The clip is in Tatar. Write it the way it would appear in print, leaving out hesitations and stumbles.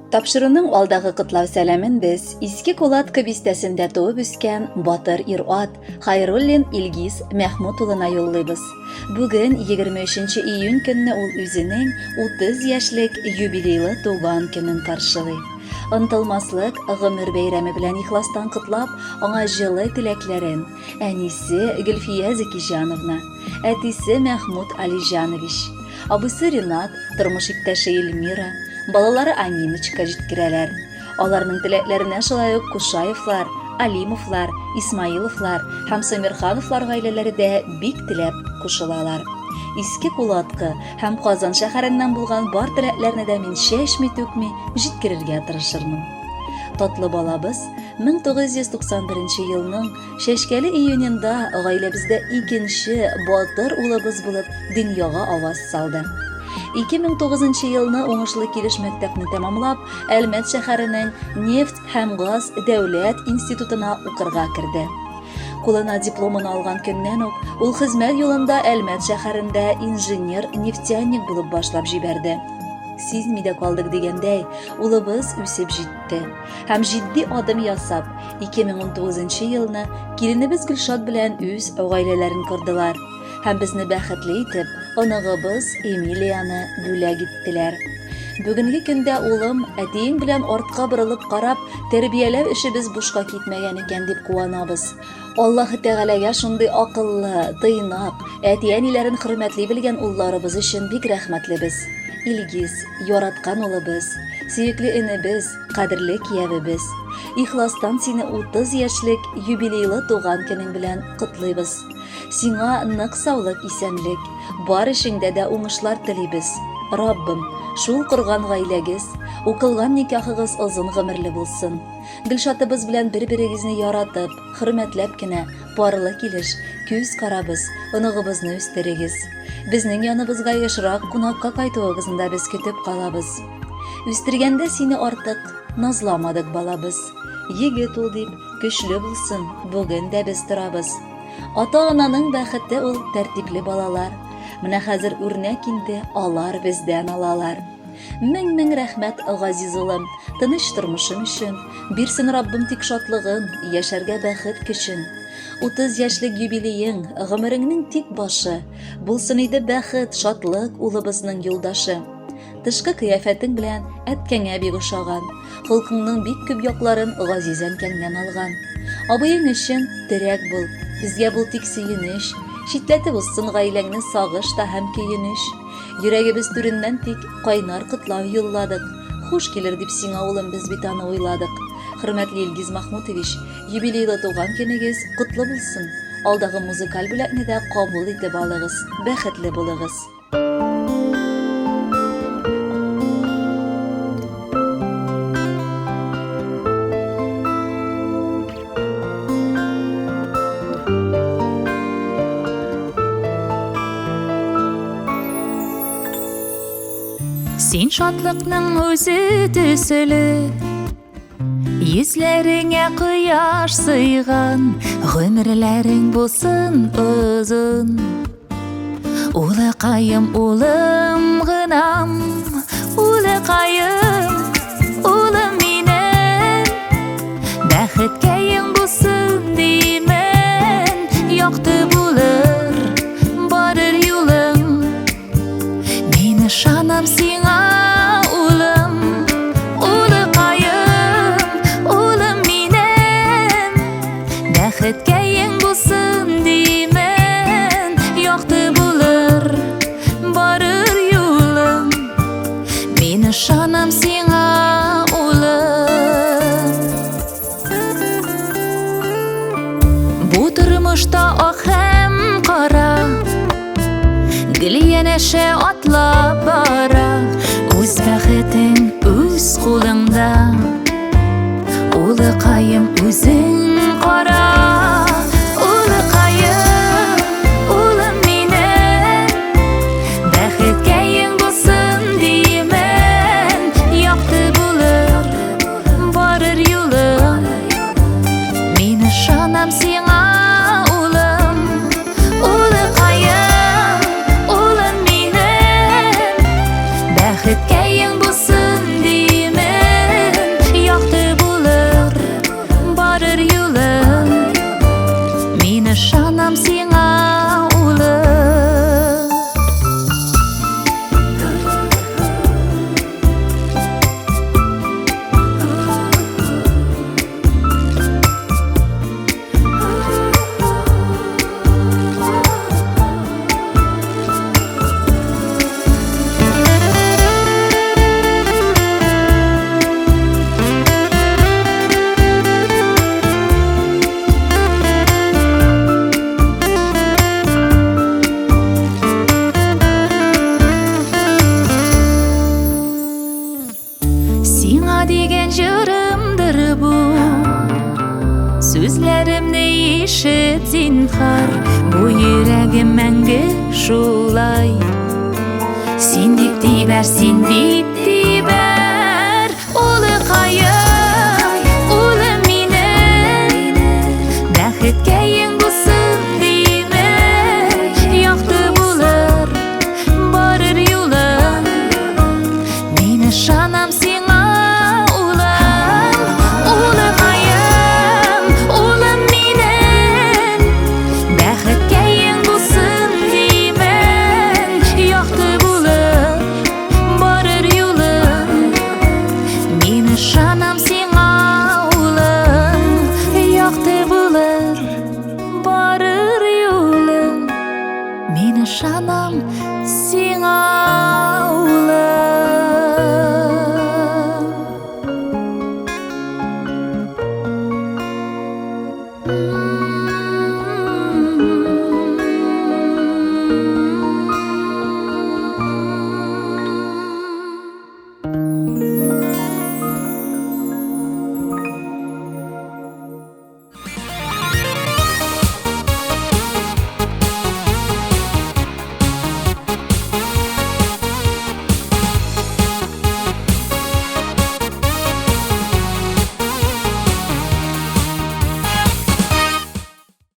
Тапшыруның алдагы котлау сәламен без Иске Кулатка бистәсендә туып үскән батыр ир-ат Хайруллин Илгиз Мәхмүт улына юллыйбыз. Бүген 23 июнь көнне ул үзенең 30 яшьлек юбилейлы туган көнен каршылый. Онтылмаслык гомер бәйрәме белән ихластан котлап, аңа җылы теләкләрен әнисе Гөлфия Зәкиҗановна, әтисе Мәхмүт Алиҗанович, абыйсы Ринат, тормыш иптәше Эльмира, балалары Аминочка җиткерәләр. Аларның теләкләренә шулай ук Кушаевлар, Алимовлар, Исмаиловлар һәм Самирхановлар гаиләләре дә бик теләп кушылалар. Иске Кулаткы һәм Казан шәһәреннән булган бар теләкләрне дә мин чәчми-түкми җиткерергә тырышырмын. Татлы балабыз 1991 елның Чәчкәле июненда гаиләбездә икенче батыр улыбыз булып дөньяга аваз салды. 2009 елны уңышлы килеш мәктәпне тәмамлап, Әлмәт шәһәренең нефть һәм газ дәүләт институтына укырга керде. Кулына дипломын алган көннән үк ул хезмәт юлында Әлмәт шәһәрендә инженер-нефтяник булып башлап җибәрде. Сизми дә калдык дигәндәй, улыбыз үсеп җитте һәм җитди адым ясап, 2019 елны киленебез Гөлшат белән үз гаиләләрен кордылар һәм безне бәхетле итеп, оныгыбыз Эмилияне бүләк иттеләр. Бүгенге көндә улым, әтиең белән артка борылып карап, тәрбияләү эшебез бушка китмәгән икән дип куанабыз. Аллаһы Тәгаләгә шундый акыллы, тыйнак, әти-әниләрен хөрмәтли белгән улларыбыз өчен бик рәхмәтлебез. Илгиз, яраткан улыбыз, сөекле энебез, кадерле киявебез. Ихластан сине 30 яшьлек юбилейлы туган көнең белән котлыйбыз. Сиңа нык саулык, исәнлек, бар эшеңдә дә уңышлар телибез. Раббым, шул корган гаиләгез, укылган никахыгыз озын гомерле булсын. Гөлшатыбыз белән бер-берегезне яратып, хөрмәтләп кенә, парлы килеш, күз карабыз, оныгыбызны үстерегез. Безнең яныбызга ешрак кунакка кайтуыгызны да без көтеп калабыз. Үстергәндә сине артык назламадык, балабыз. Егет ул дип, көчле булсын, бүген дә без торабыз. Ата-ананың бәхете ул тәртипле балалар. Менә хәзер үрнәк инде алар бездән алалар. Мең-мең рәхмәт, газиз улым, тыныч тормышың өчен. Бирсен Раббым тик шатлыгын, яшәргә бәхет көчен. 30 яшьлек юбилеең, гомереңнең тик башы. Булсын иде бәхет, шатлык улыбызның юлдашы. Тышкы кыяфәтең белән әткәңә бик ошаган. Холкыңның бик күп якларын газиз әнкәңнән алган. Абыең өчен терәк бул, безгә бул тик сөенеч. Читләтеп узсын гаиләңне сагыш та һәм көенеч. Йөрәгебез түреннән тик кайнар котлау юлладык. Хуш килер дип сиңа, улым, без бит аны уйладык. Хөрмәтле Илгиз Махмутович, юбилейлы туган көнегез котлы булсын. Алдагы музыкаль бүләкне дә кабул итеп алыгыз. Бәхетле булыгыз. Син шатлыкның үзе төсле, Йөзләреңә кояш сыйган, Гомерләрең булсын озын. Улыкаем, улым гынам, Улыкаем, улым минем, Бәхеткәең булсын димен, Якты булыр барыр юлың. Мин ышанам сиңа, улым, улыкаем, улым минем. Бәхеткәең булсын димен, якты булыр барыр юлың. Мин ышанам сиңа, улым. Бу тормышта ак һәм кара Гел янәшә атлап бара. Үз бәхетең үз кулыңда, Улыкаем, үзең кара. Улыкаем, улым минем, Бәхеткәең булсын димен, Якты булыр барыр юлың. Мин ышанам сиңа, улым, улыкаем, улым минем. Бәхеткәең булсын димен. дигән җырымдыр бу. Сүзләремне ишет, зинһар, бу йөрәгем мәңге шулай. Син дип тибәр, син дип.